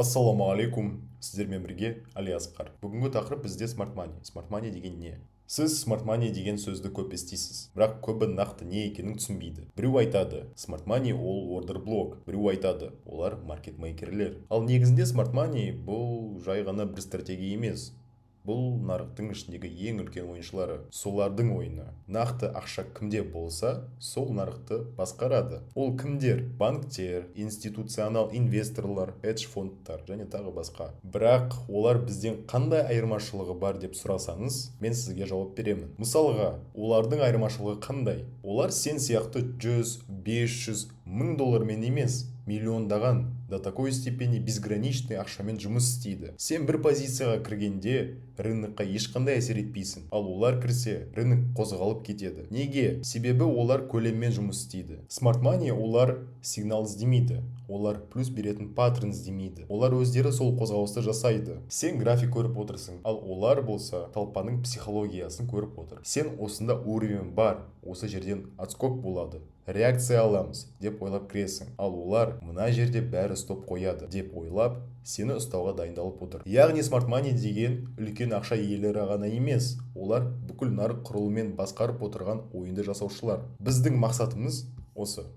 Ассалаумағалейкум! Сіздермен бірге Әлиасқар. Бүгінгі тақырып бізде smart money. Smart money деген не? Сіз smart money деген сөзді көп естисіз, бірақ көбі нақты не екенін түсінбейді. Біреу айтады, smart money ол ордер блок, біреу айтады, олар маркетмейкерлер. Ал негізінде smart money бұл жай ғана бір стратегия емес, бұл нарықтың ішіндегі ең үлкен ойыншылары, солардың ойыны. Нақты ақша кімде болса, сол нарықты басқарады. Ол кімдер? Банктер, институционал инвесторлар, хедж фондтар және тағы басқа. Бірақ олар бізден қандай айырмашылығы бар деп сұрасаңыз, мен сізге жауап беремін. Мысалға, олардың айырмашылығы қандай? Олар сен сияқты 100, 500, 1000 доллармен емес, миллиондаған, до такой степени безграничный ақшамен жұмыс істейді. Сен бір позицияға кіргенде рынокқа ешқандай әсер етпейсің, ал олар кірсе, рынок қозғалып кетеді. Неге? Себебі олар көлеммен жұмыс істейді. Smart money олар сигнал іздемейді, олар плюс беретін паттерн іздемейді, олар өздері сол қозғалысты жасайды. Сен график көріп отырсың, ал олар болса толпаның психологиясын көріп отыр. Сен осында уровень бар, осы жерден отскок болады, реакция аламыз деп ойлап кіресің, ал олар мына жерде бәрі стоп қояды деп ойлап, сені ұстауға дайындалып отыр. Яғни smart money деген үлкен ақша иелері ғана емес, олар бүкіл нарық құрылымын басқарып отырған ойынды жасаушылар. Біздің мақсатымыз осы.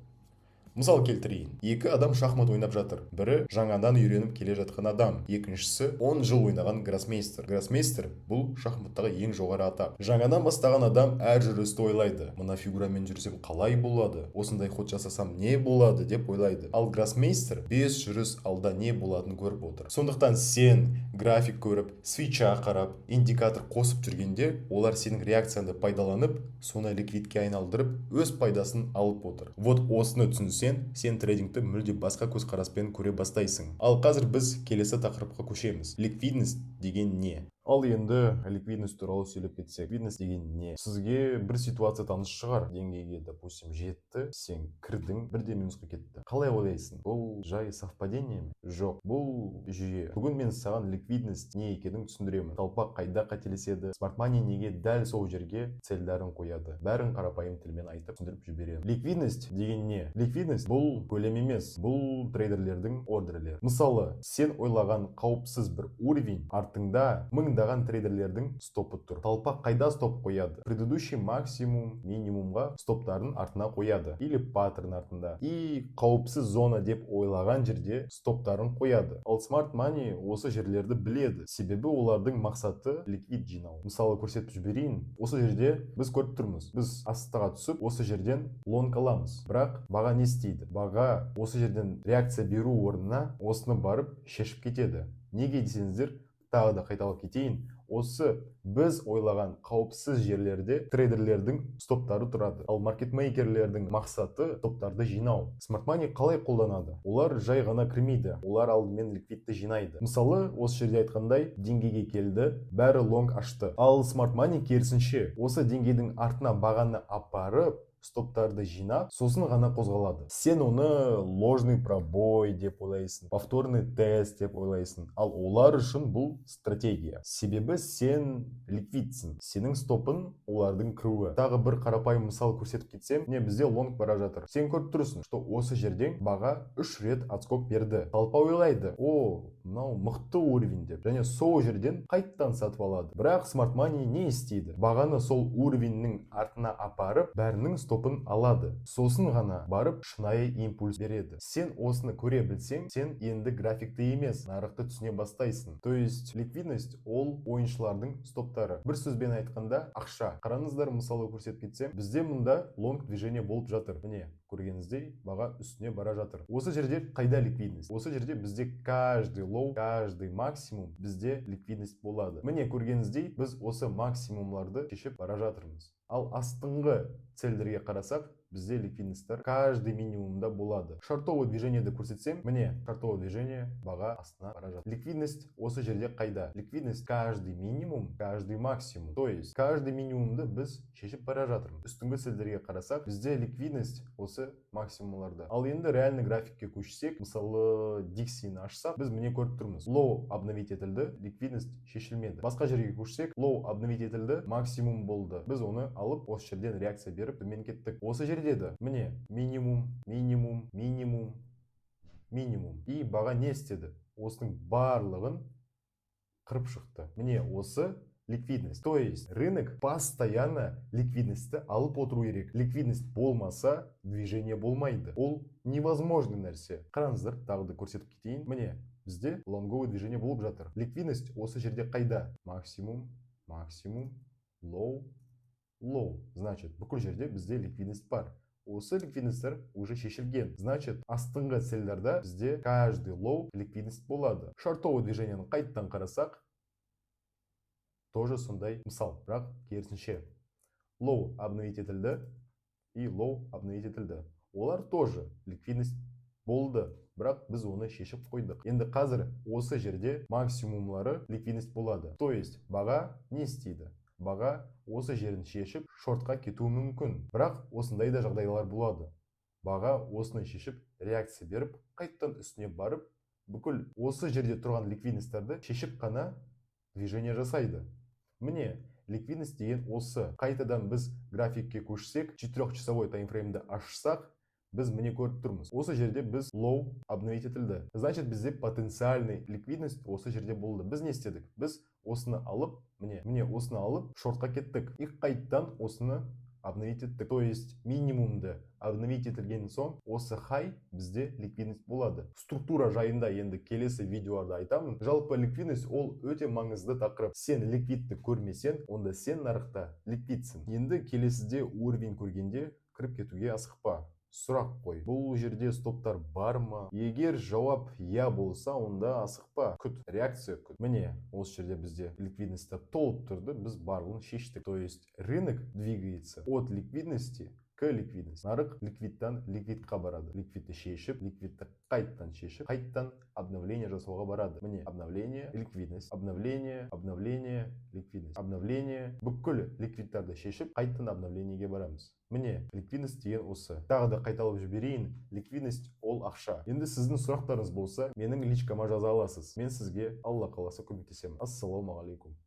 Мысал келтірейін. Екі адам шахмат ойнап жатыр. Бірі жаңадан үйреніп келе жатқан адам, екіншісі 10 жыл ойнаған гроссмейстер. Гроссмейстер бұл шахматтағы ең жоғары атақ. Жаңадан бастаған адам әр жүрісті ойлайды: мына фигурамен жүрсем қалай болады, осындай ход жасасам не болады деп ойлайды. Ал гроссмейстер бес жүріс алда не болатынын көріп отыр. Сондықтан сен график көріп, свеча қарап, индикатор қосып жүргенде, олар сенің реакцияңды пайдаланып, соны ликвидке айналдырып, өз пайдасын алып отыр. Вот осыны түсінсең, сен трейдингті мүлде басқа көзқараспен көре бастайсың. Ал қазір біз келесі тақырыпқа көшеміз: ликвидность деген не? Ал енді ликвидность туралы сөйлеп кетсек, ликвидность деген не? Сізге бір ситуация таныс шығар: деңгейге, допустим, жетті, сен кірдің, бірден минусқа кетті. Қалай ойлайсың, бұл жай совпадение ме? Жоқ, бұл жүйе. Бүгін мен саған ликвидность не екенін түсіндіремін, толпа қайда қателеседі, smart money неге дәл сол жерге цельдерін қояды, бәрін қарапайым тілмен айтып түсіндіріп жіберемін. Ликвидность деген не? Ликвидность бұл көлем емес, бұл трейдерлердің ордерлері. Мысалы, сен ойлаған қауіпсіз бір уровень артыңда мыңдаған трейдерлердің стопы тұр. Толпа қайда стоп қояды? Предыдущий максимум, минимумға стоптарын артына қояды или паттерн артында, и қауіпсіз зона деп ойлаған жерде стоптарын қояды. Ал smart money осы жерлерді біледі, себебі олардың мақсаты ликвид жинау. Мысалы, көрсетіп жіберейін. Осы жерде біз көріп тұрмыз, біз астыға түсіп, осы жерден лонг аламыз. Бірақ баға не істейді? Баға осы жерден реакция беру орнына осыны барып шешіп кетеді. Неге десеңіздер, тағы да қайталап кетейін: осы біз ойлаған қауіпсіз жерлерде трейдерлердің стоптары тұрады, ал маркетмейкерлердің мақсаты стоптарды жинау. Smart money қалай қолданады? Олар жай ғана кірмейді, олар алдымен ликвидті жинайды. Мысалы, осы жерде айтқандай, деңгейге келді, бәрі лонг ашты, ал smart money керісінше осы деңгейдің артына бағаны апарып, стоптарды жинап, сосын ғана қозғалады. Сен оны ложный пробой деп ойлайсың, повторный тест деп ойлайсың, ал олар үшін бұл стратегия, себебі сен ликвидсің, сенің стопың олардың кіруі. Тағы бір қарапайым мысал көрсетіп кетсем, міне, бізде лонг бара жатыр. Сен көріп тұрсың, что осы жерден баға үш рет отскок берді. Толпа ойлайды: о, мынау мықты уровень деп, және сол жерден қайттан сатып алады. Бірақ smart money не істейді? Бағаны сол уровеньнің артына апарып, бәрінің стопын алады, сосын ғана барып шынайы импульс береді. Сен осыны көре білсең, сен енді графикті емес, нарықты түсіне бастайсың. То есть ликвидность ол ойыншылардың стоптары, бір сөзбен айтқанда, ақша. Қараңыздар, мысалы көрсетіп кетсем, бізде мұнда лонг движение болып жатыр. Міне, көргеніңіздей, баға үстіне бара жатыр. Осы жерде қайда ликвидность? Осы жерде бізде каждый лоу, каждый максимум бізде ликвидность болады. Міне, көргеніңіздей, біз осы максимумларды шешіп бара жатырмыз. Ал астыңғы цельдерге қарасақ, бізде ликвидностьтар каждый минимумда болады. Шортовый движениеді көрсетсем, міне, шортовый движение, баға астына бара жатыр. Ликвидность осы жерде қайда? Ликвидность каждый минимум, каждый максимум, то есть каждый минимумды біз шешіп бара жатырмыз. Үстіңгі цельдерге қарасақ, бізде ликвидность осы максимумларда. Ал енді реальный графикке көшсек, мысалы, диксині ашсақ, біз, міне, көріп тұрмыз: лоу обновить етілді, ликвидность шешілмеді. Басқа жерге көшсек, лоу обновить етілді, максимум болды, біз оны алып, осы жерден реакция беріп, төмен кеттік. Осы жерде де, міне, минимум, минимум, минимум, минимум, и баға не істеді? Осының барлығын қырып шықты. Міне, осы ликвидность. То есть рынок постоянно ликвидностьті алып отыру керек. Ликвидность болмаса, движение болмайды. Ол невозможный нәрсе. Қараңыздар, тағы да көрсетіп кетейін. Міне, бізде лонговый движение болып жатыр. Ликвидность осы жерде қайда? Максимум, максимум, лоу, лоу. Значит, бүкіл жерде бізде ликвидность бар. Осы ликвидностьтер уже шешілген. Значит, астыңғы цельдарда бізде каждый лоу ликвидность болады. Шортовый движениені қайттан қарасақ, тоже сондай мысал, бірақ керісінше. Лоу обновить етілді и лоу обновить етілді. Олар тоже ликвидность болды, бірақ біз оны шешіп қойдық. Енді қазір осы жерде максимумлары ликвидность болады. То есть баға не істейді? Баға осы жерін шешіп, шортқа кетуі мүмкін. Бірақ осындай да жағдайлар болады: баға осыны шешіп, реакция беріп, қайттан үстіне барып, бүкіл осы жерде тұрған ликвидностьтарды шешіп қана движение жасайды. Міне, ликвидность деген осы. Қайтадан біз графикке көшсек, четырехчасовой таймфреймді ашсақ, біз, міне, көріп тұрмыз: осы жерде біз лоу обновить етілді. Значит, бізде потенциальный ликвидность осы жерде болды. Біз не істедік? Біз осыны алып, міне, міне, осыны алып, шортқа кеттік и қайттан осыны обновить еттік. То есть минимумды обновить етілген соң, осы хай бізде ликвидность болады. Структура жайында енді келесі видеоларда айтамын. Жалпы, ликвидность ол өте маңызды тақырып. Сен ликвидті көрмесең, онда сен нарықта ликвидсің. Енді келесіде уровень көргенде кіріп кетуге асықпа. Сұрақ қой: бұл жерде стоптар бар ма? Егер жауап иә болса, онда асықпа, күт, реакция күт. Міне, осы жерде бізде ликвидность толып тұрды, біз барлығын шештік. То есть рынок двигается от ликвидности к ликвидности. Нарық ликвидтан ликвидқа барады. Ликвидті шешіп, ликвидті қайттан шешіп, қайттан обновление жасауға барады. Міне, обновление, ликвидность, обновление, обновление, ликвидность, обновление. Бүкіл ликвидтарды шешіп, қайттан обновлениеге барамыз. Міне, ликвидность деген осы. Тағы да қайталап жіберейін: ликвидность ол ақша. Енді сіздің сұрақтарыңыз болса, менің личкама жаза аласыз. Мен сізге, Алла қаласа, көмектесемін. Ассалаумағалейкум.